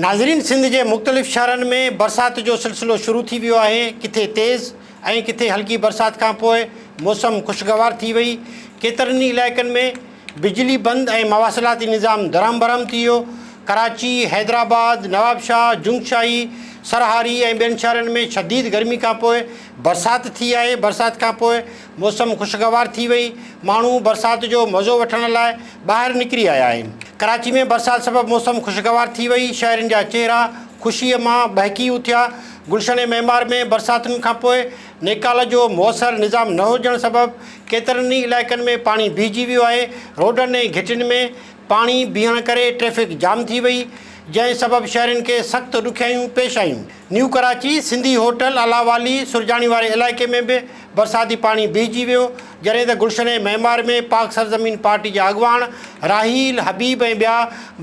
ناظرين سنڌ جي مختلف شهرن ۾ برسات جو سلسلو شروع ٿي ويو آهي ڪٿي تيز ۽ ڪٿي هلڪي برسات کانپوء موسم خوشگوار ٿي وئي ڪيترن ئي علائقن ۾ بجلي بند ۽ مواصلاتي نظام درهم برهم ٿي ويو ڪراچي، حيدرآباد، نوابشاهه، جنگشاهي، سرهاري ۽ ٻين شهرن ۾ شديد گرمي کانپوء برسات ٿي آهي، برسات کانپوء موسم خوشگوار ٿي وئي، ماڻهو برسات جو مزو وٺڻ لاء ٻاهر نڪري آيا آهن. ڪراچي ۾ برسات سبب موسم خوشگوار ٿي وئي، شهرين جا چهرا خوشيء مان ٻهڪي اٿيا، گلشن معمار ۾ برساتن کانپوء نيڪال جو موثر نظام نه هجڻ سبب ڪيترن ئي علائقن ۾ پاڻي بيهجي ويو آهي، روڊن ۽ گهٽين ۾ پاڻي بيهڻ ڪري ٽريفڪ جام ٿي وئي، جنهن سبب شهرين کي سخت ڏکيائيون پيش آيون. نيو ڪراچي، سنڌي هوٽل، الله والي، سرجاڻي واري علائقي ۾ به برساتي پاڻي بيهجي ويو، جڏهن ته گلشن معمار ۾ پاڪ سرزمين پارٽي جا اڳواڻ راحيل حبيب ۽ ٻيا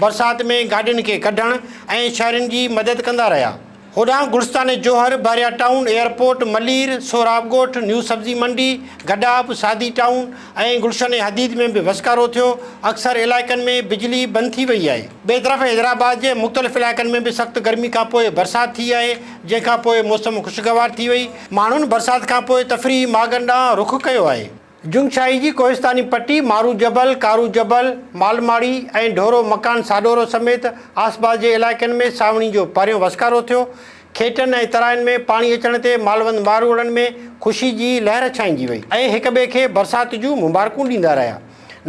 برسات ۾ گاڏين کي ڪڍڻ ۽ شهرين جي مدد ڪندا رهيا. هوڏانهن گلستان جوهر، بحريا ٽائون، ايئرپورٽ، ملير، سهراب ڳوٺ، نيو سبزي منڊي، گڏاپ، سعدي ٽائون ۽ گلشن حديد ۾ به وسڪارو ٿيو، اڪثر علائقن ۾ بجلي بند ٿي وئي آهي. ٻئي طرف حيدرآباد جي مختلف علائقن ۾ به سخت گرمي کانپوء برسات ٿي آهي، جنهن کانپوء موسم خوشگوار ٿي وئي، ماڻهن برسات کانپوء تفريحي ماڳن ڏانهن رخ ڪيو آهي. جنگشاهي جي ڪوهستاني پٽي، مارو جبل، ڪارو جبل، مالماڙي ۽ ڍورو مڪان ساڏورو سميت آسپاس جي علائقن ۾ سانوڻي جو پهريون وسڪارو ٿيو. کيٽن ۽ ترائين ۾ پاڻي اچڻ تي مالوند ماروئڙن ۾ خوشي جي لهر ڇائنجي وئي ۽ هڪ ٻئي کي برسات جون مبارڪون ڏيندا رهيا.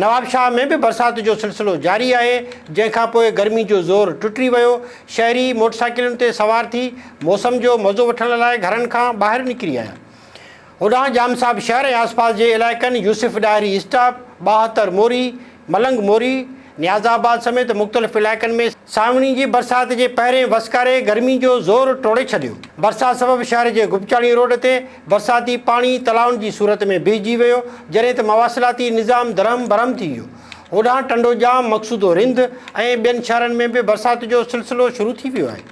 نوابشاهه ۾ به برسات جو سلسلو جاري آهي، جنهن کانپوء گرمي جو زور ٽٽي ويو، شهري موٽرسائيڪلن تي سوار ٿي موسم جو مزو وٺڻ لاء گهرن کان ٻاهر نڪري آيا. هوڏانهن ڄام صاحب شهر ۽ آسپاس جي علائقن يوسف ڏاهري اسٽاپ، 72 موري، ملنگ موري، نياز آباد سميت مختلف علائقن ۾ سانوڻي جي برسات جي پهرين وسڪاري گرمي جو زور ٽوڙي ڇڏيو. برسات سبب شهر جي گپچاڻي روڊ تي برساتي پاڻي تلائن جي صورت ۾ بيهجي ويو، جڏهن ته مواصلاتي نظام درهم برهم ٿي ويو. هوڏانهن ٽنڊو ڄام، مقصودو رند ۽ ٻين شهرن ۾ به برسات جو سلسلو شروع ٿي ويو آهي.